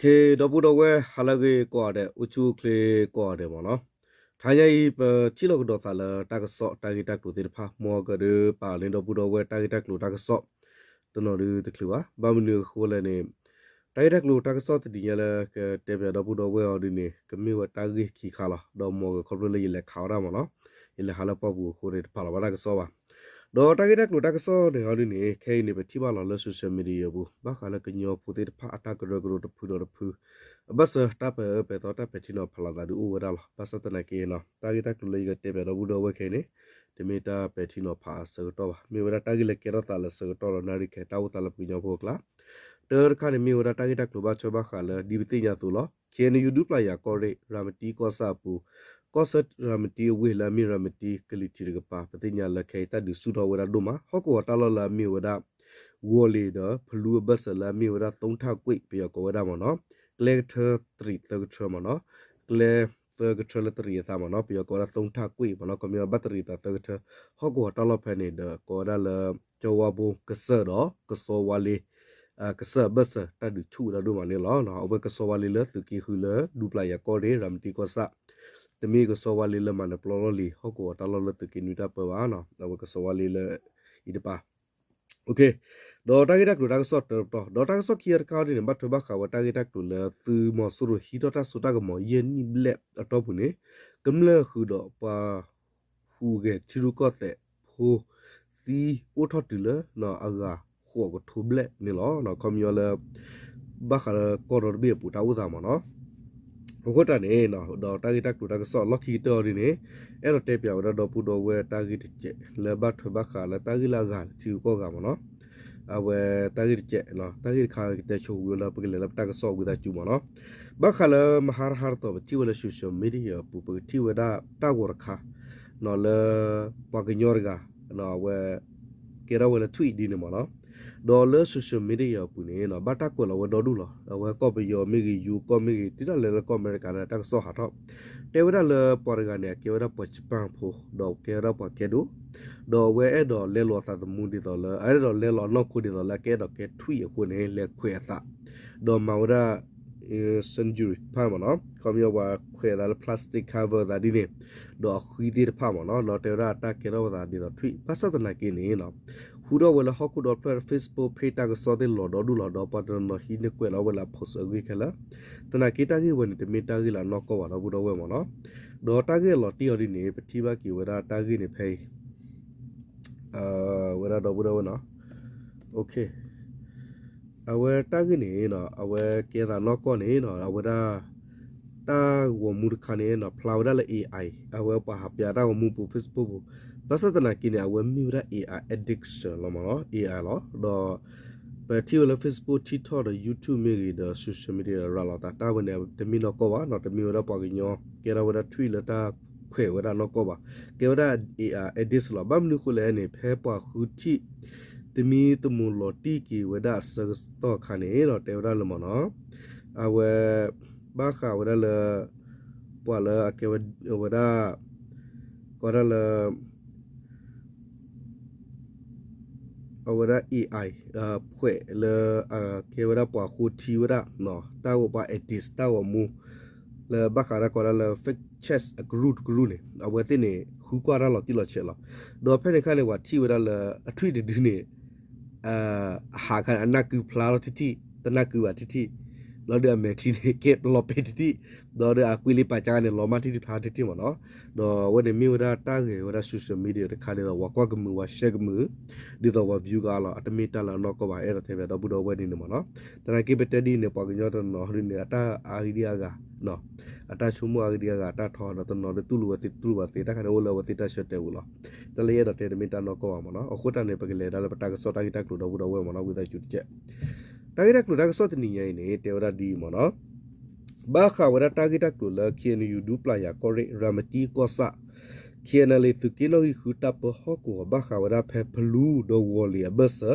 ခ့ ဒီပုၢ်ဒီဝဲၢ် ဟါလၢအဂ့ၤကိးဂၤဒဲး, အိၣ်ဆူၣ်အိၣ်ချ့ကိးဂၤဒဲးမ့ၢ်နီၤ. တဟါညါအံၤ ပထံၣ်လိာ်ကဒီးသးလၢတၢ်ကစီၣ်တၢ်ဂ့ၢ်တၢ်ကျိၤသ့ၣ်တဖၣ် မ်ကဒုးပာ်လီၤန့ၢ်ဒီပုၢ်ဒီဝဲၢ်တၢ်ဂ့ၢ်တၢ်ကျိၤတၢ်ကစီၣ် တနီၤဒုတချုးဘၣ်. ဘၣ်မနုၤအဃိလဲၣ်န့ၣ် တၢ်ဂ့ၢ်တၢ်ကျိၤတၢ်ကစီၣ်တနံၤညါလၢကတဲပၠးဒီပုၢ်ဒီဝဲၢ်အီၤဒ်န့ၣ် ကမ့ၢ်ဝဲတၢ်ဂ့ၢ်ခံခါလီၤ. ဒီးမ်ကခီဖျိလၢယလဲၤခးဝဲဒၣ်မ့ၢ်နီၤ, ယလဲၤဟးလၢပှၢ်ပူၤအဃိန့ၣ် တပာ်လီၤဘၣ်တၢ်ကစီၣ်ဘၣ်. ဒီးတၢ်ဂ့ၢ်တၢ်ကျိၤတၢ်ကစီၣ်န့ၣ်အီၤဒ်န့ၣ် ခဲအံၤန့ၣ် ပထံၣ်ဘၣ်လီၤလၢ social media အပူၤ ဘၣ်ဃးလၢကညီဖိသ့ၣ်တဖၣ်အတၢ်ကရၢကရိတဖုဒီးတဖု အဘၢၣ်စၢၤတၢ်ပာ်အၢပာ်သီတၢ်ပဲာ်ထံနီၤဖးလိာ်သးဒုးအိၣ်ဝဲဒၣ်လီၤ. ဘၣ်ဆၣ်သနာ်က့နီၤ တၢ်ဂ့ၢ်တၢ်ကျိၤလၢယကတဲပၠးဒီပုၢ်ဒီဝဲၢ်ခဲအံၤန့ၣ် တမ့ၢ်တၢ်ပဲာ်ထံနီၤဖးအဆၢကတီၢ်ဘၣ်. မ့ၢ်ဝဲဒၣ်တၢ်ဂ့ၢ်လၢကဲထီၣ်သးလၢဆၢကတီၢ်ဒီးနၣ်ရံၣ်ခဲအံၤ တၢ်အိၣ်သးလၢပှၤကညီဖိအကျါ တၢတခါန့ၣ် မ့ၢ်ဝဲဒၣ်တၢ်ဂ့ၢ်တၢ်ကျိၤဘၣ်ထွဲဘၣ်ဃးလၢ ဒ်ပသ့ၣ်ညါအသိးလီၤ. ခ့ၣ်အဲၣ်ယူၣ် ဒူပျၢ်ယၤကီၢ်ရ့ၣ် ရၤမတံကီၢ်ဆၣ်အပူၤ ကီၢ်ဆၣ်ရၤမတံအဝ့ၢ်လၢအမ့ၢ်ရၤမတံကလံၤထံးတကပၤ ပသ့ၣ်ညါလၢခဲအံၤတၢ်ဒုးဆူၣ်ထီၣ်ဝဲဒၣ်ဒိၣ်မး ဟီၣ်ကဝီၤတၢ်လီၢ်လၢအမ့ၢ်ဝဲဒၣ် ဝီၤလ့ၤဒီး ဖလူအဘၢၣ်စၢၤလၢအမ့ၢ်ဝဲဒၣ် သုထၣ်ကွ့ၣ် ပယီၤကိးဝဲဒၣ်မ့ၢ်နီၤ, ကျဲကထၢတရံးသၢကထၢမ့ၢ်နီၤ, ကျဲသၢကထၢလၢတရံးအသးမ့ၢ်နီၤ ပယီၤကိးဝဲဒၣ် သုထၣ်ကွ့ၣ်မ့ၢ်နီၤ, ခီပညီဘၣ်တရံးသးသၢကထၢ, ဟီၣ်ကဝီၤတၢ်လီၢ်ဖဲန့ၣ်ဒီး ကိးဝဲဒၣ်လၢ ကၠီဝါဘိကစၢၢ်ဒီး ကစီဝါလ့ ကစၢၢ်အဘၢၣ်စၢၤ တၢ်ဒုးဆူၣ်ဝဲဒၣ်ဒိၣ်မးန့ၣ်လီၤ. အဝဲကစီဝါလ့လၢသုးက့ဃုလၢ ဒူပျၢ်ယၤကီၢ်ရ့ၣ် ရၤမတံကီၢ်ဆၣ်, တမ့ၢ်ကစီဝါလ့လၢမၤနၢၤပျီလီၢ်လံၤ ဟီၣ်ကဝီၤတၢ်လီၢ်လၢသုးက့နွံတၢ်ပၢဘၣ်နီၤ, အဝဲကစီဝါလ့လၢအံၤတပၤ ဒီးတၢ်ဂ့ၢ်တၢ်ကျိၤတၢ်ကစီၣ်တၢတပတီၢ်, ဒီးတၢ်ကစီၣ်ခံဂၤတခါအီၤဒ်န့ၣ် ဘၣ်ထွဲဘၣ်ဃးဝဲတၢ်ဂ့ၢ်တၢ်ကျိၤလၢ သုးမီၤစိရိၤဟံးထီၣ်တၢ်စိတၢ်ကမီၤယဲၢ်နံၣ်ဘျဲၣ်အတီၢ်ပူၤန့ၣ် ကမျၢၢ်ဃုာ်ဒီးပှၤဟူးဂဲၤထံရူၢ်ကီၢ်သဲးဖိ သံအိၣ်ထီၣ်တုၤလၢအဂၤဃိးကထိဘျဲၣ်န့ၣ်လီၤ. ခီပညီလၢ ဘၣ်ဃးလၢကီၢ်ဒီတဘ့ၣ်အပူၤတၢ်အိၣ်သးမ့ၢ်နီၤ အဃိတၢ်န့ၣ် ဒီးတၢ်ဂ့ၢ်တၢ်ကျိၤတၢ်ကစီၣ်အလီၢ်ခံကတၢၢ်အီၤဒ်န့ၣ် အဲၣ်ဒိးတဲပၠးဝဲဒၣ်ဒီပုၢ်ဒီဝဲၢ်တၢ်ဂ့ၢ်တစဲး လၢဘၣ်ထွဲဘၣ်ဃးလၢတၢ်ဂ့ၢ်လၢအဂၤလၢထံဂုၤကီၢ်ဂၤမ့ၢ်နီၤ, အဝဲတၢ်ဂ့ၢ်တစဲး တၢ်ဂ့ၢ်တခါကတဲဆိဝံၤလၢ ပကလဲၤလၢပတၢ်ကစီၣ်ဝံသးစူၤမ့ၢ်နီၤ, ဘၣ်ဃးလၢမဟါတဟါတသီ ပထံၣ်ဝဲလၢ social media အပူၤ ပကထံၣ်ဝဲဒၣ်တၢ်ဂီၤတခါ လၢ ပှၤကညီတဂၤ အဝဲ ကဲထီၣ်ဝဲလၢ tweet ဒ်န့ၣ်မ့ၢ်နီၤ, ဒီးလၢ social media အပူၤန့ၣ် ဘၣ်တၢ်ကွဲးလီၤဝဲဒီဒူၣ်လီၤ. အဝဲကီၢ်ပယီၤမ့ၢ်ဂ့ၤ ယိၤကီၢ်မ့ၢ်ဂ့ၤ တုၤဒၣ်လဲာ်လၢကီၢ်အမဲရကၤလၢတၢ်ကစီၣ်ဟးထီၣ် တဲဝဲဒၣ်လၢပှၤတဂၤန့ၣ် အကဲဝဲဒၣ်ပှၤ Japan ဖိ ဒီးကဲဝဲဒၣ်ပှၤကဲဒိၣ်, ဒီးအဝဲအဲၣ်ဒိးလဲလိာ်အသးသမူဒ်သိးလၢ အအဲၣ်ဒိးလဲလိာ်အနီၢ်ခိဒ်သိးလၢအကအဲၣ်ဒိးကဲ tweet အဃိန့ၣ် လဲၤခွဲးအသး ဒီးမၤဝဲဒၣ် surgery တဖၣ်မ့ၢ်နီၤ, ခီပညီပှၤခွဲးအသးလၢ plastic cover အသးဒ်န့ၣ်, ဒီးအဃံသ့ၣ်တဖၣ်မ့ၢ်နီၤ, ဒီးတဲဝဲဒၣ်အတၢ်ကဲထီၣ်ဝဲသးဒ်သိး tweet ဘၣ်ဆၣ်သနာ်က့န့ၣ် ဟူထီၣ်ဝဲလၢဟီၣ်ခိၣ်ဒီဖျၢၣ် Facebook page တၢ်ကစီၣ်သ့ၣ်လီၤဒီဒူၣ်လီၤ, ဒီးပှၤတနီၤနီၤဟံးန့ၢ်ကွဲးလီၤဝဲလၢအ post အဂ့ၢ်ခဲလၢာ်, သနာ်က့တၢ်ဂ့ၢ်ဝဲန့ၣ် တမ့ၢ်တၢ်ဂ့ၢ်လၢအနီၢ်ကီၢ်ဘၣ် ဒီပုၢ်ဒီဝဲၢ်မ့ၢ်နီၤ, ဒီးတၢ်ဂ့ၢ်အလီၤတံၢ်အီၤဒ်န့ၣ် ပထံၣ်ဘၣ်က့ၤဝဲဒၣ်တၢ်ဂ့ၢ်န့ၣ်ဖဲအံၤ ဝဲဒၣ်ဒီပုၢ်ဒီဝဲၢ်နီၤ, အဝဲတၢ်ဂ့ၢ်န့ၣ် အဝဲကဲသးနီၢ်ကီၢ်န့ၣ် အဝဲဒၣ် တၢ်ဂီၤမူတခါန့ၣ် ဖျါဝဲဒၣ်လၢ AI အဝဲပှၤဟးပၠးတၢ်ဂီၤမူပူၤ Facebook ပူၤ, ဘၣ်ဆၣ်သနာ်က့န့ၣ် အဝဲမ့ၢ်ဝဲဒၣ် AI addiction လီၤမ့ၢ်နီၤ, AI လီၤ, ဒီး ပထံၣ်ဝဲလၢ Facebook TikTok ဒီး YouTube မ့ၢ်ဂ့ၤဒီး social media ရၤလီၤသး တၢ်ဝဲန့ၣ် တမ့ၢ်နီၢ်ကီၢ်ဘၣ်နီၤ, တမ့ၢ်ဝဲဒၣ်ပှၤကညီ ကဲထီၣ်ဝဲဒၣ် tweet လၢတၢ်ခွဲးဝဲဒၣ်နီၢ်ကီၢ်ဘၣ်, ကဲဝဲဒၣ် AI addict လီၤ. ဘၣ်မနုၤဃိလဲၣ်န့ၣ် ဖဲပှၤဃုထံၣ် သမံသမိးလီၤတံၢ်က့ၤဝဲဒၣ်အဆၢကတီၢ်အခါန့ၣ် တဲဝဲဒၣ်လၢမ့ၢ်နီၤ, အဝဲ ဘၣ်ဃးဝဲဒၣ်လၢ ပှၤလၢအကဲဝဲဒၣ် ကီးဒၣ်လၢ အဝဲဒၣ် AI ဖှဲးလၢ အကဲဝဲဒၣ်ပှၤဃိထံဝဲဒၣ် တၢ်ဂီၤပှၤ addict တၢ်ဂီၤမူ လၢဘၣ်ဃးဒၣ်ကီးဒၣ်လၢ fake chest အကရူၢ်တကရူၢ်န့ၣ် အဝဲသ့ၣ်န့ၣ် ဃုကွၢ်တၢ်လီၤတံၢ်လီၤဆဲးလီၤ. ဒီးဖဲန့ၣ်အခါန့ၣ် ပှၤထံၣ်ဝဲဒၣ်လၢ အထွံၣ်တဒုန့ၣ် အဟးခါန့ၣ် အနၢ်ကုဖျါထီၣ်ထံထံၣ် တနၢ်ကုဘၣ်ထံထံၣ် လီၤဒီးအမဲာ်ချံန့ၣ် ကဲလီၤပဲာ်ထံထံၣ် ဒီးဒီးအကွံလံပာ်ကါန့ၣ် လီၤမၢ်ထံထံၣ်ဖျါထံထံၣ်မ့ၢ်နီၤ. ဒီးအဝဲန့ၣ်မ့ၢ်ဝဲဒၣ်တၢ်ဂဲၤဝဲဒၣ် social media တခါဒ်သိး ပှၤကွၢ်ကမုာ် ပှၤ share ကမုာ် ဒ်သိး ပှၤ view ကအါလီၤ. အတမ့ၢ်တၢ်လၢအနီၢ်ကီၢ်ဘၣ် အဲၣ်ဒိးတဲဘၣ်ဒီပုၢ်ဒီဝဲၢ်ဒ်န့ၣ်မ့ၢ်နီၤ. သနာ်က့ပတဲဒ်န့ၣ် ပှၤကညီတနီၤဒ်န့ၣ် အတၢ်အါဂံၢ်ဒ်အါဂၤ အတၢ်ဆိကမိၣ်အါဂံၢ်ဒ်အါဂၤ အတၢ်ထီဒီးတနီၤဒီး တူၢ်လိာ်ဝဲသ့ၣ်တူၢ်လိာ်ဘၣ်သ့ၣ် တၢ်ခါန့ၣ်အိၣ်လၢအဝဲသ့ၣ်တၢ်ဆၢတဲာ်ပူၤလီၤ. တၢ်လၢယအဲၣ်ဒိးတဲတမ့ၢ်တၢ်နီၢ်ကီၢ်ဘၣ်မ့ၢ်နီၤ. အဃိတၢ်န့ၣ် ပကလဲၤဒၣ်လၢပတၢ်ကစီၣ်တၢ်ဂ့ၢ်တၢ်ကျိၤဒီပုၢ်ဒီဝဲၢ်မ့ၢ်နီၤ ဝံသးစူၤတကဲး. တၢ်ဂ့ၢ်တၢ်ကျိၤတၢ်ကစီၣ်တနံၤညါအံၤန့ၣ် တဲဝဲဒၣ်ဒ်အံၤမ့ၢ်နီၤ. ဘၣ်ဃးဝဲဒၣ်တၢ်ဂ့ၢ်တၢ်ကျိၤလၢ KNU ဒူပျၢ်ယၤကီၢ်ရ့ၣ် ရၤမတံကီၢ်ဆၣ် KNLA သုးက့နီၣ်ဂံၢ်ဃုတၢ်ပၢဟီၣ်ကဝီၤ ဘၣ်ဃးဝဲဒၣ်ဖဲဖလူဒီးဝီၤလ့ၤအဘၢၣ်စၢၤ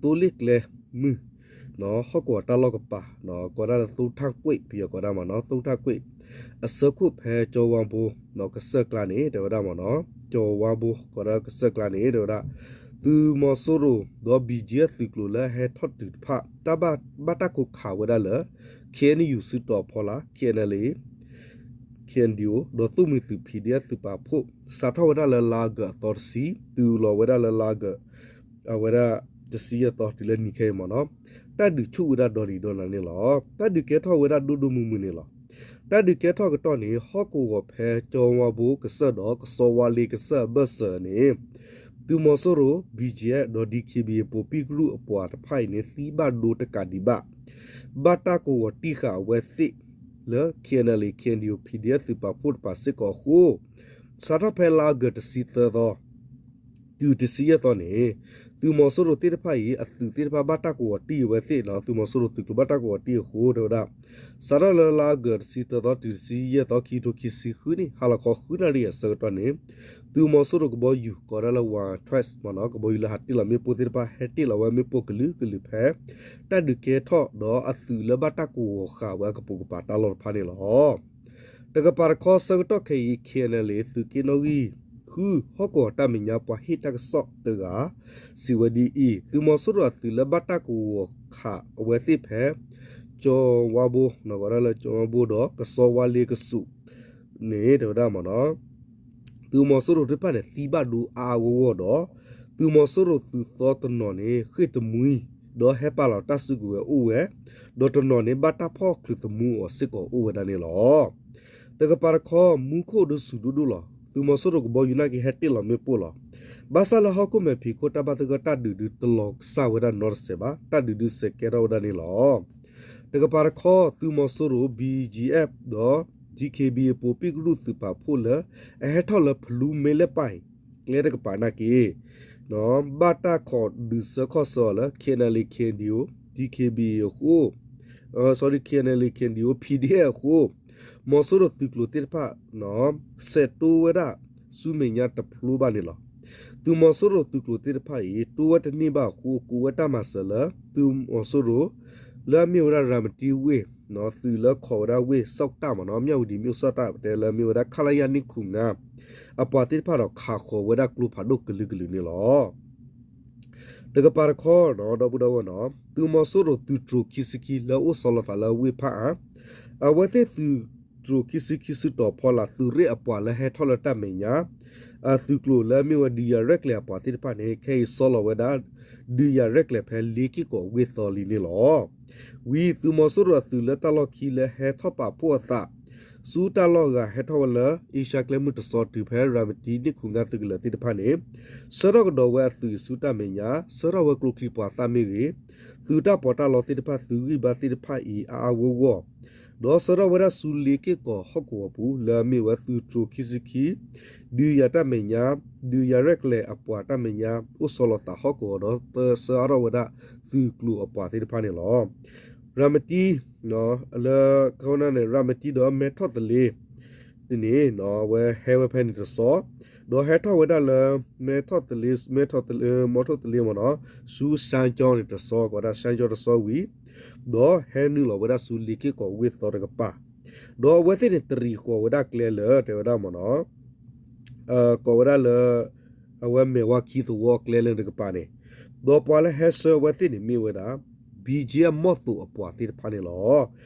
သိလ့ၣ်ကျဲမုၢ် ဟီၣ်ကဝီၤတၢ်လီၢ်ကပၤ ကိးဒၣ်လၢသုထၣ်ကွ့ၣ် ပယီၤကိးဒၣ်မ့ၢ်နီၤ သုထၣ်ကွ့ၣ် အဆၢခိၣ်ဖဲကၠီဝါဘိ ကစၢၢ်ကျါန့ၣ် တဲဝဲဒၣ်မ့ၢ်နီၤ ကၠီဝါဘိ ကိးဒၣ်ကစၢၢ်ကျါန့ၣ် တဲဝဲဒၣ် သုးမီၤစိရိၤ ဒီး ဘီကၠံ အသုးကျိၤလၢအဟဲထီၣ်တုၤတဖၣ် တၢ်ဘၣ်တၢ်ကိးခးဝဲဒၣ်လၢ K N U စုတီၤဖီလာ် K N L A K N D O ဒီးသိၣ်မှံၤသုး P D F သုးပာ်ဖှိၣ် စးထီၣ်ဝဲဒၣ်လၢလါအီကူးအသီတဆံ တုၤလီၤဝဲဒၣ်လၢလါအီကူး အဝဲဒၣ်တဆံယဲၢ်သီတုၤလၢနံၤခဲအံၤမ့ၢ်နီၤ, တၢ်ဒုးဆူၣ်ဝဲဒၣ်ဒီနံၤဒီနၤန့ၣ်လီၤ. တၢ်ဒုးကဲထီၣ်ဝဲဒၣ်ဒိၣ်ဒိၣ်မုၢ်မုၢ်န့ၣ်လီၤ. တၢ်ဒုးကဲထီၣ်ကတီၢ်န့ၣ် ဟီၣ်ကဝီၤဖဲ ကၠီဝါဘိကစၢၢ်ဒီး ကစီဝါလ့ကစၢၢ်အဘၢၣ်စၢၤန့ၣ် သုးမီၤစိရိၤ B G F ဒီး D K B A ပိာ်ပံၣ်ကရူၢ်အပှၤတဖၣ်အံၤန့ၣ် သံဘၣ်ဒိတကးဒံးဘၣ် ဘၣ်တၢ်ကဝီၤတံၢ်ဃာ်အဝဲသ့ၣ်လၢ K N L A K N D O P D F သုးပာ်ဖှိၣ်တပၤစ့ၢ်ကီးအဃိ စးထီၣ်ဖဲလါအီကူးတဆံသၢသီ တုၤတဆံယဲၢ်သီန့ၣ် သုးမီၤစိရိၤသ့ၣ်တဖၣ်အံၤ အသုးသ့ၣ်တဖၣ်ဘၣ်တၢ်ကဝီၤတံၢ်အဝဲသ့ၣ်ဒီး သုးမီၤစိရိၤသုးကျိၤဘၣ်တၢ်ကဝီၤတံၢ်အဃိ တဲဝဲဒၣ် စးထီၣ်လၢလါအီကူးတဆံသၢသီ တုၤတဆံယဲၢ်သီ ခံကထိခံဆံဃုနံၣ် ဟါလီၤခီဃုနၣ်ရံၣ်အဆၢကတီၢ်န့ၣ် သုးမီၤစိရိၤကဘီယူၤ ကိးဒၣ်လၢ One Trace မ့ၢ်နီၤ ကဘီယူၤလၢဟးတ့ၢ်လီၤမ့ၣ်ပိၢ်သ့ၣ်တဖၣ် ဟဲတ့ၢ်လီၤဝဲမ့ၣ်ပိၢ်ကလုာ်ကလုာ်ဖဲ တၢ်ဒုးကဲထီၣ်ဒီးအသုးလၢဘၣ်တၢ်ကဝီၤဃာ်ဝဲအကပိာ်ကပၤတၢ်လီၢ်တဖၣ်န့ၣ်လီၤ. တကပၤတခီ ဆၢကတီၢ်ခဲအံၤ K N L A သုးက့နီၣ်ဂံၢ်ဃု ဟီၣ်ကဝီၤတၢ်မဲာ်ညါပှၤဟ့ၣ်တၢ်ကစီၣ်တဂၤ စံးဝဲဒ်အံၤ, သုးမီၤစိရိၤအသုးလၢဘၣ်တၢ်ကဝီၤဃာ်အဝဲသ့ၣ်ဖဲ ကၠီဝါဘိ ကိးဒၣ်လၢကၠီဝါဘိဒီး ကစီဝါလ့ကစူးန့ၣ် တဲဝဲဒၣ်မ့ၢ်နီၤ သုးမီၤစိရိၤသ့ၣ်တဖၣ်န့ၣ် သံဘၣ်ဒိအါအါဂီၢ်ဂီၢ်ဒီး သုးမီၤစိရိၤသုးသီတနီၤန့ၣ် ဃ့ၢ်တမှံ ဒီးဟဲပာ်လီၤတၢ်စုကဝဲၤအိၣ်ဝဲ, ဒီးတနီၤန့ၣ် ဘၣ်တၢ်ဖီၣ်ချုးသမူအီၤစ့ၢ်ကီးအိၣ်ဝဲဒၣ်န့ၣ်လီၤ. တကပၤတခီ မူခိၣ်ဒုးစူၤဒိၣ်ဒိၣ်လီၤ. သုးမီၤစိရိၤကဘီယူၤနာ်က့ဟဲတ့ၢ်လီၤမ့ၣ်ပိၢ်လီၤ. ဘၣ်ဆၣ်လၢဟီၣ်ခိၣ်မဲာ်ဖံးခိၣ်တၢ်ဘၣ်သဂၢၢ်တၢ်ဒုးဒုးတလီၤကစၢ်ဝဲဒၣ်နီတစဲးဘၣ်, တၢ်ဒုးဒုးစဲးကဲထီၣ်ဝဲဒၣ်န့ၣ်လီၤ. တကပၤတခီ သုးမီၤစိရိၤ B G F ဒီး D K B A ပိာ်ပံၣ်ကရူၢ်သုးပာ်ဖှိၣ်လၢ အဟဲထီၣ်လၢဖလူမ့ၢ်လဲၣ်ပၢ်အံၤ ကျဲတကပၤနာ်က့ ဘၣ်တၢ်ခိးဒုးဆၢခီၣ်ဆၢအီၤလၢ K N L A K N D O D K B A အဃိ sorry K N L A K N D O P D F အဃိ မီၤစိရိၤသုးကျိၤသ့ၣ်တဖၣ် စဲးတိဝဲဒၣ်ဆူမဲာ်ညါတဖျိဘၣ်န့ၣ်လီၤ. သုးမီၤစိရိၤသုးကျိၤသ့ၣ်တဖၣ်အံၤ တိဝဲတန့ၢ်ဘၣ်အဃိ ကိးဝဲတၢ်မၤစၢၤလၢ သုးမီၤစိရိၤ လၢအမ့ၢ်ဝဲဒၣ်ရၤမတံဝ့ၢ် သုးလၢခိးဝဲဒၣ်ဝ့ၢ်စီၣ်တၢ်မ့ၢ်နီၤ မၠၣ်ဝတံၤမ့ၣ်စီၣ်တၢ် ပတဲလၢအမ့ၢ်ဝဲဒၣ် ခလရ နှစ်ခုနစ် အပှၤသ့ၣ်တဖၣ်ဒီးခးဃီၤဝဲဒၣ်ကျိဖးဒိၣ်ကလုာ်ကလုာ်န့ၣ်လီၤ. တကပၤတခီ ဒီပုၢ်ဒီဝဲၢ်နီၤ သုးမီၤစိရိၤသုးတြိၤခံဆံခံလၢအိၣ်ဆီလီၤသးလၢဝ့ၢ်ဖးအါ အဝဲသ့ၣ်သုးတြိၤခံဆံခံစုတီၤဖီလာ် သုးရ့ၣ်အပှၤလၢဟဲထီၣ်လၢတၢ်မဲာ်ညါ အသုးကျိၤလၢအမ့ၢ်ဝဲဒုးယၤရဲၣ်ကျဲၤအပှၤသ့ၣ်တဖၣ်န့ၣ် ခဲအံၤဆီလီၤဝဲဒၣ် ဒုးယၤရဲၣ်ကျဲၤဖဲလ့က့ၢ်ကီးဝ့ၢ်သီလံန့ၣ်လီၤ. ဝံၤသုးမီၤစိရိၤအသုးလၢတၢ်လီၢ်ခံလၢဟဲထီၣ်ပာ်ဖှိၣ်အသး ဆူတၢ်လီၢ်ဂၤဟဲထီၣ်ဝဲလၢ အ့ရှါကျဲမုၢ်တစီတုၤဖဲရၤမတံ နှစ်ခုနစ် သုးကလၢၤသ့ၣ်တဖၣ်န့ၣ် ဆှၢထီၣ်ကဒီးဝဲအသုးဆူတၢ်မဲာ်ညါ ဆှၢထီၣ်ဝဲကျိချံပှၤသၣ်မ့ၢ်ဂ့ၤ သုးတၢ်ပီးတၢ်လီသ့ၣ်တဖၣ် သုးဂံၢ်ဘါသ့ၣ်တဖၣ်အံၤအါအါဂီၢ်ဂီၢ် ဒီးဆှၢထီၣ်ဝဲဒၣ်ဆူလ့က့ၢ်ကီးဟီၣ်ကဝီၤပူၤ လၢအမ့ၢ်ဝဲသုးတြိၤခံဆံခံ ဒုးယၤတၢ်မဲာ်ညါ ဒုးယၤရဲၣ်ကျဲၤအပှၤတၢ်မဲာ်ညါ အိၣ်ဆီလီၤသးဟီၣ်ကဝီၤဒီးသၢဆှၢအါထီၣ်ဝဲဒၣ်သုးကျိၤအပှၤသ့ၣ်တဖၣ်န့ၣ်လီၤ. ရၤမတံ လၢ ခီန့ၣ် ရၤမတံဒီးမဲထီၣ်သလ့ တန့ၣ် အဝဲဟဲဝဲဖဲန့ၣ်တစီၤ ဒီးဟဲထီၣ်ဝဲဒၣ်လၢ မဲထီၣ်သလ့ မဲထီၣ်သလ့ မဲထီၣ်သလ့မ့ၢ်နီၤ ဆူစၣ်ကၠီန့ၣ်တစီၤ ကိးဒၣ်စၣ်ကၠီတစီၤဝံၤ ဒီးဟဲနုာ်လီၤဝဲဒၣ်ဆူလ့က့ၢ်ကီးဝ့ၢ်သီတကပၤ ဒီးအဝဲသ့ၣ်န့ၣ်တရံးဃီၤဝဲဒၣ်ကျဲလၢ တဲဝဲဒၣ်မ့ၢ်နီၤ ကိးဝဲဒၣ်လၢ အဝဲမဲာ်ဝါခံသဝီကျဲလၢတကပၤန့ၣ် ဒီးပှၤလၢဟဲဆှၢအဝဲသ့ၣ်န့ၣ်မ့ၢ်ဝဲဒၣ် BGF မီၢ်သိးအပှၤသ့ၣ်တဖၣ်န့ၣ်လီၤ.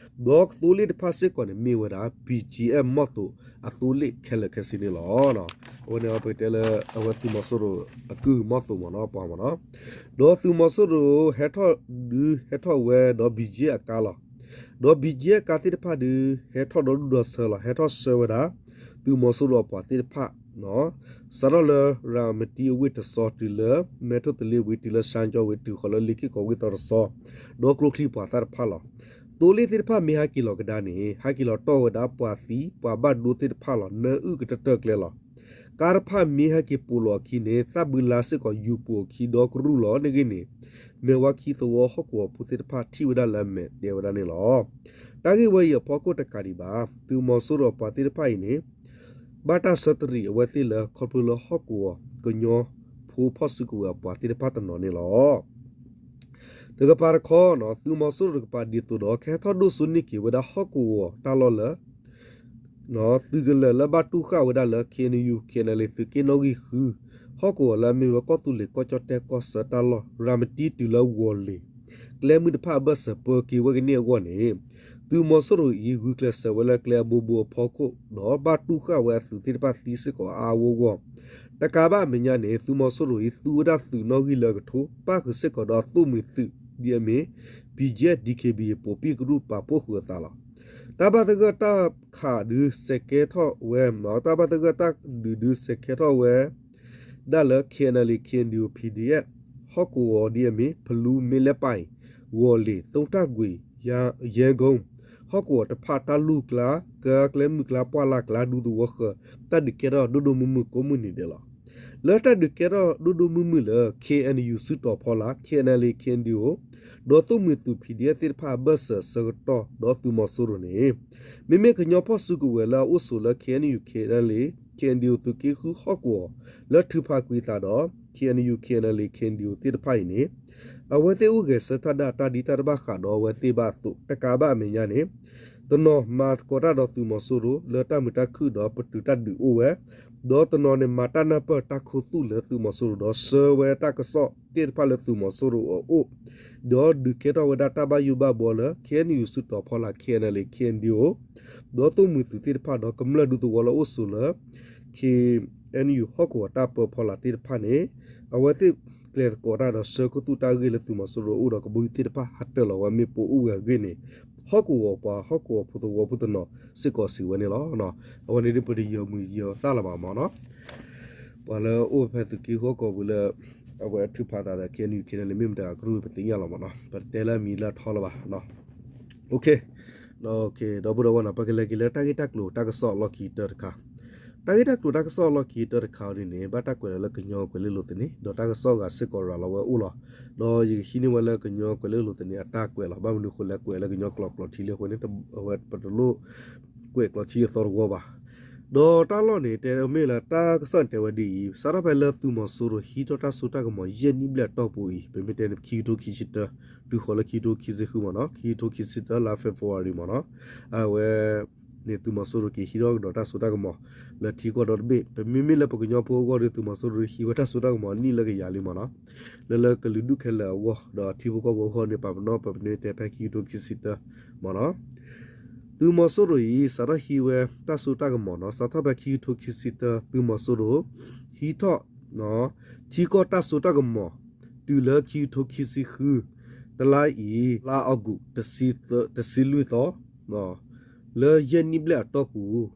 ဒီးသိလ့ၣ်တဖၣ်စ့ၢ်ကီးန့ၣ်မ့ၢ်ဝဲဒၣ် BGF မီၢ်သိးအသိလ့ၣ်ခဲလၢာ်ခဲဆ့န့ၣ်လီၤ. အဝဲန့ၣ်ပကတဲလၢ အဝဲသုးမီၤစိရိၤအကုၢ်မီၢ်သိးမ့ၢ်နီၤ ပှၤမ့ၢ်နီၤ ဒီးသုးမီၤစိရိၤဟဲထီၣ်ဒုးဟဲထီၣ်ဝဲဒီး BGF အကါလီၤ. ဒီး BGF ကါသ့ၣ်တဖၣ်ဒုး ဟဲထီၣ်ဒီဒူၣ်ဒီဆၢလီၤ ဟဲထီၣ်ဆှၢဝဲဒၣ် သုးမီၤစိရိၤအပှၤသ့ၣ်တဖၣ် စးထီၣ်လၢရၤမတံအဝ့ၢ်တစီၤတုၤလၢ မဲထီၣ်သလ့ဝံၤတုၤလၢစၣ်ကၠီဝံၤတုၤဃီၤလၢလ့က့ၢ်ကီးဝ့ၢ်သီတစီၤ ဒီးကျိချံပှၤသၣ်တဖၣ်လီၤ. သိလ့ၣ်သ့ၣ်တဖၣ်မ့ၢ်ဟဲက့ၤလီၤကဒါန့ၣ် ဟဲက့ၤလီၤတီၢ်ဝဲဒၣ်ပှၤသံပှၤဘၣ်ဒိသ့ၣ်တဖၣ်လီၤ နၢအုၣ်ကတၢၢ်တၢၢ်ကျဲလီၤ. ကါတဖၣ်မ့ၢ်ဟဲက့ၤပိာ်လီၤအခံန့ၣ် သၣ်ဘုလါစ့ၢ်ကီးယူၤပိာ်အခံဒီကရူၢ်လီၤန့ၣ်ဂ့ၤန့ၣ် မဲာ်ဝါခံသဝီဟီၣ်ကဝီၤဖိသ့ၣ်တဖၣ်ထံၣ်ဝဲဒၣ်လၢအမဲာ်တဲဝဲဒၣ်န့ၣ်လီၤ. တၢ်ဂ့ၢ်ဝဲအံၤအဖီခိၣ်တကးဒံးဘၣ် သုးမီၤစိရိၤအပှၤသ့ၣ်တဖၣ်အံၤန့ၣ် ဘၣ်တၢ်ဆၢတရံးအဝဲသ့ၣ်လၢခီဖျိလၢဟီၣ်ကဝီၤကညီဖိ ဖီၣ်စုကဝဲၤအပှၤသ့ၣ်တဖၣ်တနီၤန့ၣ်လီၤ. တကပၤတခီ သုးမီၤစိရိၤတကပၤဒ်သိးဒီး ကဟဲထီၣ်ဒိၣ်စိန့ၢ်က့ၤဝဲဒၣ်ဟီၣ်ကဝီၤတၢ်လီၢ်လၢ သုးကလၢၤလၢဘၣ်တူၢ်ဃာ်ဝဲဒၣ်လၢ KNU KNLA သုးက့နီၣ်ဂံၢ်ဃု ဟီၣ်ကဝီၤလၢအမ့ၢ်ဝဲကီၢ်သူလ့ၤကီၢ်ကၠီၣ်တဲၣ်ကီၢ်ဆၢတၢ်လီၢ် ရၤမတံတုၤလၢဝီၤလ့ၤ ကျဲမုၢ်တဖၣ်အဘၢၣ်စၢၤပၢက့ၤဝဲကန့ၢ်အဂီၢ်န့ၣ် သုးမီၤစိရိၤအံၤ ဂုာ်ကျဲးစၢးဝဲလၢကျဲအဘိဘိအဖီခိၣ် ဒီးဘၣ်တူၢ်ဃာ်ဝဲအသုးသ့ၣ်တဖၣ်သံစ့ၢ်ကီးအါအါဂီၢ်ဂီၢ်, တကးဘၣ်အမဲာ်ညါန့ၣ် သုးမီၤစိရိၤအံၤ သူဝဲဒၣ်သုးနီၣ်ဂံၢ်လၢအကထိ ပၣ်ဃုာ်စ့ၢ်ကီးဒီးအသိၣ်မှံၤသုး ဒ်အမ့ၢ် ဘံယဲၢ် ဒံခ့ဘံ ပိာ်ပံၣ်ကရူၢ်ပာ်ဖှိၣ်ဃုာ်အသးလီၤ. တၢ်ဘၣ်သဂၢၢ်တၢ်ခးဒုးစဲးကဲထီၣ်ဝဲ, တၢ်ဘၣ်သဂၢၢ်တၢ်ဒုးဒုးစဲးကဲထီၣ်ဝဲ ဒၣ်လၢ ခ့ၣ်အဲၣ်ယူၣ် ခ့ၣ်အဲၣ်ယူၣ် ပီၣ်ဒီအ့ၣ် ဟီၣ်ကဝီၤဒ်အမ့ၢ် ဖလူ မ့ၢ်လဲၣ်ပၢ်အံၤ, ဂီၤလ့ၣ် သုတၢ်ကွံာ် ယဲၢ်ကိၣ် ဟီၣ်ကဝီၤတဖၣ် တၢ်လူၢ်ကျါ ကကျဲမုၢ်ကျါ ပှၢ်လၢ်ကျါ ဒူသဝီဃၢၤ တၢ်ဒုးကဲထီၣ်ဒိၣ်ဒိၣ်မုၢ်မုၢ်ကိးမုၢ်နံၤဒဲးလီၤ. လၢတၢ်ဒုးကဲထီၣ်ဒိၣ်ဒိၣ်မုၢ်မုၢ်လၢ ခ့ၣ်အဲၣ်ယူၣ် စုတီၤဖီလာ် ခ့ၣ်အဲၣ်ယူၣ် ခ့ၣ်အဲၣ်ယူၣ် ဒီးသိၣ်မှံၤသုး ပီၣ်ဒီအ့ၣ် သ့ၣ်တဖၣ်အဘၢၣ်စၢၤဆၢကတီၢ်ဒီးသုးမီၤစိရိၤန့ၣ် မ့မ့ၢ်ကညီဖီၣ်စုကဝဲၤလၢအအိၣ်ဆိးလၢ ခ့ၣ်အဲၣ်ယူၣ် ခ့ၣ်အဲၣ်ယူၣ် ခ့ၣ်အဲၣ်ယူၣ် သုးက့ဃုဟီၣ်ကဝီၤ လၢထုးဖးကွံာ်အသးဒီး ခ့ၣ်အဲၣ်ယူၣ် ခ့ၣ်အဲၣ်ယူၣ် ခ့ၣ်အဲၣ်ယူၣ် သ့ၣ်တဖၣ်အံၤန့ၣ် အဝဲသ့ၣ်အိၣ်ဂဲၤဆၢထၢၣ်ဒၣ်တၢ်ဒ်တၢ်တဘၣ်ဃးဒီးအဝဲသ့ၣ်ဘၣ်အသိး တကးဘၣ်အမဲာ်ညါန့ၣ် တနီၤမၤသကိးတၢ်ဒီးသုးမီၤစိရိၤ လၢတၢ်မုာ်တၢ်ခုၣ်ဒီးပတုာ်တၢ်ဒုးအိၣ်ဝဲ, ဒီးတနီၤန့ၣ် မၤတၢ်နၢ်ပၢၢ်တၢ်ခူသူၣ်လၢသုးမီၤစိရိၤ ဒီးဆှၢဝဲတၢ်ကစီၣ်သ့ၣ်တဖၣ်လၢသုးမီၤစိရိၤအအိၣ်, ဒီးဒုးကဲထီၣ်ဝဲဒၣ်တၢ်ဘၣ်ယိၣ်ဘၣ်ဘှီလၢ ခ့ၣ်အဲၣ်ယူၣ် စုတီၤဖီလာ် ခ့ၣ်အဲၣ်ယူၣ် ခ့ၣ်အဲၣ်ယူၣ် ဒီးသိၣ်မှံၤသုးသ့ၣ်တဖၣ်ဒီးကမျၢၢ်ဒူသဝီလၢအအိၣ်ဆိးလၢ ခ့ၣ်အဲၣ်ယူၣ် ဟီၣ်ကဝီၤတၢ်ပၢဖီလာ်သ့ၣ်တဖၣ်န့ၣ် အဝဲသ့ၣ်ကျဲသကိးတၢ်ဒီးဆှၢခူသူၣ်တၢ်ဂ့ၢ်လၢသုးမီၤစိရိၤအအိၣ်ဒီးကဘီယူၤသ့ၣ်တဖၣ်ဟးတၢၢ်လီၤဝဲမ့ၣ်ပိၢ်အိၣ်ဝဲအဂ့ၢ်န့ၣ် ဟီၣ်ကဝီၤပှၤဟီၣ်ကဝီၤဖိသဝီဖိတနီၤစ့ၢ်ကီးစံးဝဲန့ၣ်လီၤ. အဝဲန့ၣ်ဒ်ပတယီၤမုာ်ယီၤသၣ်လၢၤဘၣ်မ့ၢ်နီၤ ပှၤလၢအိၣ်ဖဲသုးက့ဃီကီၢ်ပူၤလၢ အဝဲထုးဖးသးဒီး ခ့ၣ်အဲၣ်ယူၣ် ခ့ၣ်အဲၣ်ယူၣ် မ့ၢ်မတၤအကရူၢ်ပသ့ၣ်ညါလီၤမ့ၢ်နီၤ ပတဲလၢအမံၤလၢအထီလၢၤဘၣ်. ဒီပုၢ်ဒီဝဲၢ်နီၤ ပကလဲၤက့ၤလၢတၢ်ဂ့ၢ်တၢ်ကျိၤတၢ်ကစီၣ်လီၢ်ခံကတၢၢ်တခါ, တၢ်ဂ့ၢ်တၢ်ကျိၤတၢ်ကစီၣ်လီၢ်ခံကတၢၢ်တခါအံၤန့ၣ် ဘၣ်တၢ်ကွဲးလီၤလၢကညီကွဲၤလ့လိၤသန့ ဒီးတၢ်ကစီၣ်ဂၤစ့ၢ်ကီးရၤလီၤဝဲအိၣ်လီၤ. ဒီးယကဟံးန့ၢ်ဝဲလၢကညီကွဲၤလ့လိၤသန့အတၢ်ကွဲးလီၤ. ဘၣ်မနုၤအဃိလဲၣ်ကွဲးလၢကညီကျိာ်ကျိာ်ထံလံအဃိန့ၣ် အဝဲပတလိၣ်ကွဲးကျိာ်ထံအသီတဝီဘၣ်. ဒီးတၢ်လီၢ်န့ၣ် တဲမ့ၢ်လၢတၢ်ကစီၣ်န့ၣ်တဲဝဲဒ်အံၤ, စးထီၣ်ဖဲလၢသုးမီၤစိရိၤဟံးထီၣ်တၢ်စိတၢ်ကမီၤယဲၢ်နံၣ်ဘျဲၣ်အတီၢ်ပူၤအံၤ ပမ့ၢ်တဲန့ၣ် ခံကထိခံဆံတၢ တုၤဃီၤလၢခံကထိခံဆံဃုမ့ၢ်နီၤ ခံကထိခံဆံတၢ လါ February မ့ၢ်နီၤ အဝဲ န့ၣ်သုးမီၤစိရိၤက့ၤဟံးထီၣ်ကဒီးတၢ်စိတၢ်ကမီၤ လၢထံကီၢ်ဒီတဘ့ၣ် ပမ့မ့ၢ်လၢပကညီဖိအဂီၢ်ဒီး သုးမီၤစိရိၤဟံးဝဲတၢ်စိတၢ်ကမီၤနံၣ်လၢကယၤလံမ့ၢ်နီၤ လၢလၢကလုာ်ဒူၣ်ခဲလၢာ်အဂီၢ် ဒီးထံဖိကီၢ်ဖိအဂီၢ်န့ၣ် ပာ်ပနီၣ်ပပန့ၢ်တဲဖဲခံကထိခံဆံတၢမ့ၢ်နီၤ သုးမီၤစိရိၤအံၤ စးထီၣ်ဟံးဝဲတၢ်စိတၢ်ကမီၤနီၤ စးထီၣ်ဖဲခံကထိခံဆံတၢ သုးမီၤစိရိၤ ဟံးထီၣ် ထံကီၢ်တၢ်စိတၢ်ကမီၤ တုၤလၢခံကထိခံဆံဃု တလါအံၤ လါအီကူး တဆံလွံၢ်သီ လၢယဲၢ်နံၣ်ဘျဲၣ်အတီၢ်ပူၤ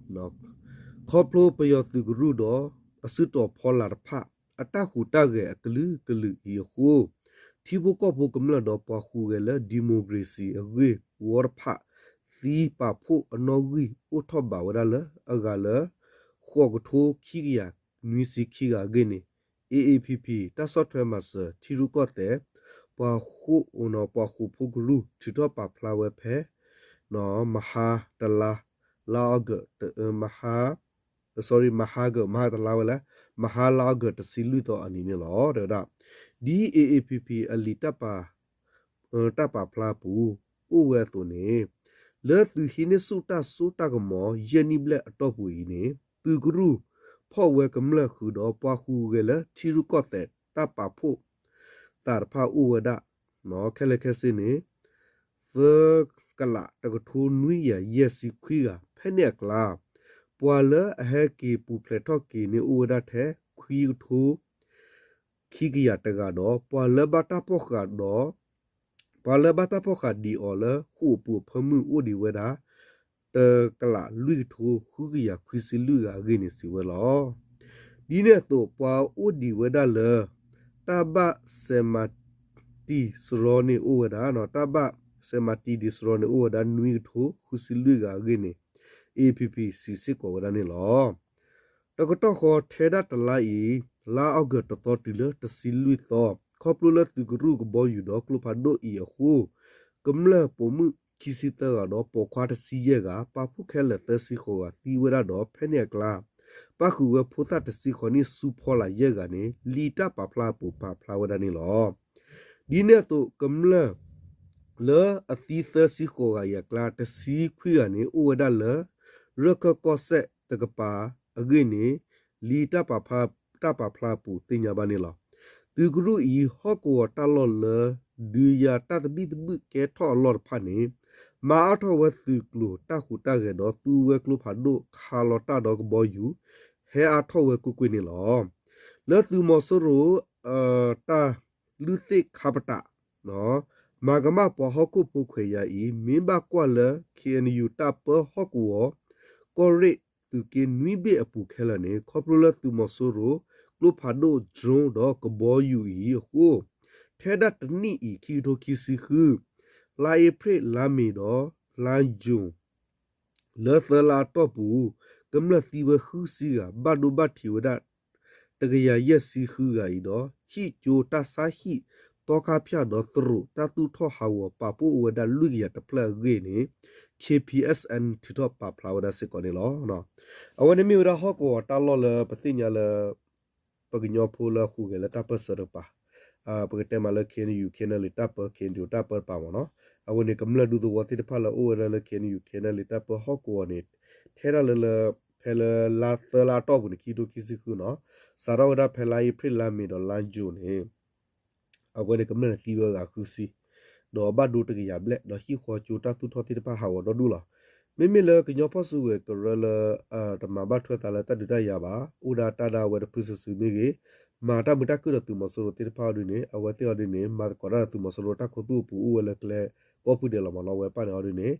ခီဖျိပယီၤသုးကရူၢ်ဒီး အစုတီၤဖီလာ်တဖၣ် အတၢ်ဟူးတၢ်ဂဲၤအကလုာ်ကလုာ်အံၤအဃိ ထံဖိကီၢ်ဖိကမျၢၢ်ဒီးပှၤဟူးဂဲၤလၢ democracy အဂ့ၢ်ဝီတဖၣ် သံပာ်ဖှိၣ်အနီၣ်ဂံၢ်အိၣ်ထီၣ်ဘၣ်ဝဲဒၣ်လၢအဂၤလၢ ဃိးကထိခံကယၤနွံဆံခံဂၤအဂ့ၢ်န့ၣ် A A P P တၢ်ဆီၣ်ထွဲမၤစၢၤ ထံရူၢ်ကီၢ်သဲး ပှၤဟူး ပှၤဟူးဖိကရူၢ် ထုးထီၣ်ပာ်ဖျါဝဲဖဲ မဟါတလါ လါအီကူး မဟါ sorry မဟါက မဟါတလါဝဲလဲၣ် မဟါလါအီကူး တဆံလွံၢ်သီအနံၤန့ၣ်လီၤ. တဲဝဲဒၣ် ဒ် A A P P အလံာ်တၢ်ပာ်ဖျါအပူၤ အိၣ်ဝဲအသိးန့ၣ် လၢသုးဟံးန့ၢ်ဆူၣ်တၢ်စိတၢ်ကမီၤ ယဲၢ်နံၣ်ဘျဲၣ်အတီၢ်ပူၤအံၤန့ၣ် သုးကရူၢ်ဖီၣ်ဝဲကမျၢၢ်ဃုာ်ဒီး ပှၤဟူးဂဲၤလၢထံရူၢ်ကီၢ်သဲး တၢ်ပာ်ဖှိၣ်သးတဖၣ်အိၣ်ဝဲဒၣ် ခဲလၢာ်ခဲဆ့န့ၣ် သၢကလးတကထိနွံကယၤယဲၢ်ဆံခွံဂၤ ဖဲန့ၣ်အကျါ ပှၤလၢအဟဲက့ၤပူၤဖျဲးထီၣ်က့ၤန့ၣ်အိၣ်ဝဲဒၣ်ထဲ ခွံကထိ ခံကယၤတဂၤဒီး ပှၤလၢဘၣ်တၢ်ဖီၣ်ဃာ်ဒီး ပှၤလၢဘၣ်တၢ်ဖီၣ်ဃာ်ဒံးအီၤလၢဃိာ်ပူၤအဖၢမုၢ်အိၣ်ဒံးဝဲဒၣ် တကလးလွံၢ်ကထိဃုကယၤခွံဆံလွံၢ်ဂၤအဂ့ၢ်န့ၣ်စံးဝဲလီၤ. ဒ်န့ၣ်အသိး ပှၤအိၣ်ဒံးဝဲဒၣ်လၢ တၢ်ဘၣ်စဲးမၤတံၤစရီန့ၣ်အိၣ်ဝဲဒၣ် တၢ်ဘၣ်စဲးမၤတံၤဒံးစရီန့ၣ်အိၣ်ဝဲဒၣ်နွံကထိဃုဆံလွံၢ်ဂၤအဂ့ၢ်န့ၣ် A P P စံးစ့ၢ်ကီးဝဲဒၣ်န့ၣ်လီၤ. တကတီၢ်ဃီထဲဒၣ်တလါအံၤ လါအီကူးတသီတုၤလၢတဆံလွံၢ်သီ ခီဖျိလၢသုးကရူၢ်ကဘီယူၤဒီးကျိဖးဒိၣ်အံၤအဃိ ကမျၢၢ်ပိာ်မုၣ်ခံဆံသၢဂၤဒီးပိာ်ခွါတဆံယဲၢ်ဂၤ ပာ်ဖှိၣ်ခဲလၢာ်သၢဆံဃိးဂၤသံဝဲဒၣ်ဒီး ဖဲန့ၣ်အကျါ ပၣ်ဃုာ်ဝဲဖိသၣ်တဆံဃိးနံၣ်ဆူဖီလာ်ယဲၢ်ဂၤန့ၣ် လံာ်တၢ်ပာ်ဖျါအပူၤပာ်ဖျါဝဲဒၣ်န့ၣ်လီၤ. ဒ်န့ၣ်အသိး ကမျၢၢ်လၢအသံသၢဆံဃိးဂၤအံၤအကျါ တဆံခွံဂၤန့ၣ် အိၣ်ဝဲဒၣ်လၢ ရၢၢ်ခၢၣ်ကီၢ်စဲၣ်တကပၤအဂ့ၢ်န့ၣ် လံာ်တၢ်ပာ်ဖျါအပူၤသ့ၣ်ညါဘၣ်န့ၣ်လီၤ. သုးကရူၢ်အံၤ ဟီၣ်ကဝီၤတၢ်လီၢ်လၢ ဒုးယၤတၢ်သဘံၣ်သဘုၣ်ကဲထီၣ်အလီၢ်တဖၣ်န့ၣ် မၤအါထီၣ်ဝဲသုးကျိၤတၢ်ဟူးတၢ်ဂဲၤဒီးသူဝဲကျိဖးဒိၣ်ခးလီၤတၢ်ဒီးကဘီယူၤ ဟဲအါထီၣ်ဝဲကွ့ၢ်ကွ့ၢ်န့ၣ်လီၤ. လၢသုးမီၤစိရိၤ တၢ်လုၢ်သ့ၣ်ခါပတာ် မၤကမၣ်ပှၤဟီၣ်ခိၣ်ဖိခွဲးယာ်အံၤ မ့ၢ်ဘၣ်ကွၢ်လၢ KNU တၢ်ပၢဟီၣ်ကဝီၤ ကီၢ်ရ့ၣ်သုးက့နွံဘ့ၣ်အပူၤခဲလၢာ်န့ၣ် ခီဖျိလၢသုးမီၤစိရိၤ ကျိဖးဒိၣ် drone ဒီးကဘီယူၤအံၤအဃိ ထဲဒၣ်တနံၣ်အံၤ ခံကထိခံဆံဃု လါအ့ဖြ့ၣ် လါမ့ၤဒီး လါယူၤ လၢသၢလါအတီၢ်ပူၤ ကမျၢၢ်သံဝဲဃုဆံဂၤ ဘၣ်ဒိဘၣ်ထံးဝဲဒၣ် တကယၤယဲၢ်ဆံဃုဂၤအံၤဒီး ဟံၣ်ကၠိတၢ်ဆါဟံၣ် သီခါဖၠၣ်ဒီးသရိာ်တၢ်သူၣ်ထီၣ်ဟးဂီၤ ပာ်ဖှိၣ်အိၣ်ဝဲဒၣ်လွံၢ်ကယၤတဖျၢၣ်အဂ့ၢ်န့ၣ် K P S N ထုးထီၣ်ပာ်ဖျါဝဲဒၣ်စ့ၢ်ကီးန့ၣ်လီၤ. အဝဲန့ၣ်မ့ၢ်ဝဲဒၣ်ဟီၣ်ကဝီၤတၢ်လီၢ်လၢပသ့ၣ်ညါလၢ ပကညီဖိလၢအဟူးဂဲၤလၢတၢ်ပၢၢ်ဆၢတကပၤ ပကတဲမးလၢ K N U K N L A တၢ်ပၢ K N D O တၢ်ပၢတကပၤမ့ၢ်နီၤ. အဝဲန့ၣ် ကမျၢၢ်ဒူသဝီသ့ၣ်တဖၣ်လၢအအိၣ်ဝဲဒၣ်လၢ K N U K N L A တၢ်ပၢဟီၣ်ကဝီၤန့ၣ် ထဲဒၣ်လၢလၢ ဖဲလၢလါသၢလါအတီၢ်ပူၤန့ၣ် ခံကထိခံဆံဃုနီၤ စးထီၣ်ဝဲဒၣ်ဖဲလါအ့ဖြ့ၣ် လါမ့ၤဒီးလါယူၤန့ၣ် အဝဲန့ၣ်ကမျၢၢ်န့ၣ်သံဝဲအဂၤဃုဆံ ဒီးဘၣ်ဒိတကယၤဘျဲၣ် ဒီးဟံၣ်ဃီကၠိတၢ်သူၣ်ထီၣ်သ့ၣ်တဖၣ်ဟးဂီၤဒီဒူၣ်လီၤ. မ့မ့ၢ်လၢကညီဖီၣ်စုကဝဲၤကရၢလၢ တမၤဘၣ်ထွဲသးလၢတၢ်ဒုးတၢ်ယၤဘၣ် အိၣ်ဒၣ်တၢ်ဒၣ်ဝဲတဖုစုာ်စုာ်မ့ၢ်ဂ့ၤ မၤတၢ်မုာ်တၢ်ခုၣ်ဒီးသုးမီၤစိရိၤသ့ၣ်တဖၣ်အီၤဒ်န့ၣ် အဝဲသ့ၣ်အီၤဒ်န့ၣ် မၤသကိးတၢ်ဒီးသုးမီၤစိရိၤတၢ်ခိၣ်သူၣ်အပူၤအိၣ်ဝဲလၢကျဲကီၢ်ဖုဒဲးလီၤမ့ၢ်နီၤ ဝဲပၣ်န့ၣ်အီၤဒ်န့ၣ်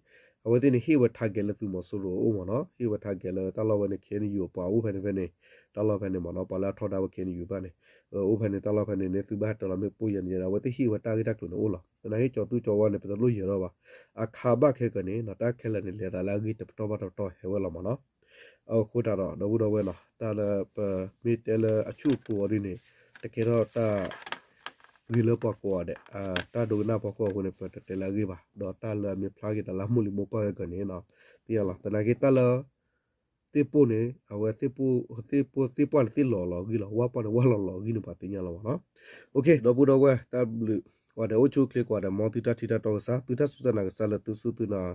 အဝဲသ့ၣ်န့ၣ်ဟ့ၣ်ဝဲ target လၢသုးမီၤစိရိၤအအိၣ်မ့ၢ်နီၤ ဟ့ၣ်ဝဲ target လၢတၢ်လီၢ်ဝဲန့ၣ် K N U အပှၤအိၣ်ဖဲန့ၣ်ဖဲန့ၣ် တၢ်လီၢ်ဖဲန့ၣ်မ့ၢ်နီၤ ပှၤလၢအထီဒါဝဲ K N U ဘၣ်န့ၣ် အိၣ်ဖဲန့ၣ် တၢ်လီၢ်ဖဲန့ၣ်န့ၣ် သုဘၣ်ဟဲတၢၤလီၤမ့ၢ်ပိၢ်ယဲၢ်န့ၣ် အဝဲသ့ၣ်ဟ့ၣ်ဝဲတၢ်ဂ့ၢ်တၢ်ကျိၤန့ၣ်အိၣ်လီၤ. သနာ်က့ကၠီၤသူကၠီၤဝါန့ၣ် ပတလိၣ်ယၢၤထီၣ်ဘၣ် အခါဘၣ်ခဲကၢန့ၣ် တၢ်ခဲလၢာ်န့ၣ် လဲၤသးလၢအဂ့ၢ်တပတီၢ်ဘၣ်တပတီၢ်ဟဲဝဲလီၤမ့ၢ်နီၤ အဃိသတးဒီး ဒီပုၢ်ဒီဝဲၢ်နီၤ တၢ်လၢပမ့ၢ်တဲလၢအဆူၣ်အပူၤအီၤဒ်န့ၣ် တကဲထီၣ်တၢ်ဂ့ၤလၢပှၤကိးဂၤဒဲး တၢ်ဒိကနၣ်ဖီခိၣ်အဃိန့ၣ် ပတတဲလၢအဂ့ၢ်ဘၣ် ဒီးတၢ်လၢအမ့ၢ်ဖျါက့ၤသးလၢအမိၢ်လံၤမိၢ်ပှၢ်ခဲကၢန့ၣ် သ့ၣ်ညါလီၤ သနာ်က့တၢ်လၢ သ့ၣ်ပိၢ်န့ၣ် အဝဲသ့ၣ်ပိၢ်သ့ၣ်ပှၢ်န့ၣ်သ့ၣ်လီၤလီၤအဂံၢ်လီၤ ဝၣ်ပှၢ်န့ၣ်ဝၣ်လီၤလီၤအဂံၢ်န့ၣ် ပှၤသ့ၣ်ညါလီၤမ့ၢ်နီၤ ဒီပုၢ်ဒီဝဲၢ် တၢ်ဘျုး ကိးဂၤဒဲး အိၣ်ဆူၣ်အိၣ်ချ့ကိးဂၤဒဲး မ်သုတၢ်ထံၣ်တၢ်တီကစၢ် သုတၢ်စူၢ်တၢ်နာ်ကစၢ်လၢသုစူၢ်သုနာ်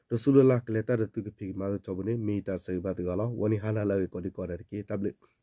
တစူၢ်လၢ်လၢ်ကလဲၤတၢ်ဒီးသုကဖံးကမၤသကိးပူၤန့ၣ် မ့ၢ်ယတၢ်ဆၢဂ့ၤဘၣ်သုဂ့ၤလီၤ ဝဲန့ၣ်ဟါနၤလၢအဂ့ၤကိးဒံကိးဂၤဒဲးတက့ၢ် တၢ်ဘျုး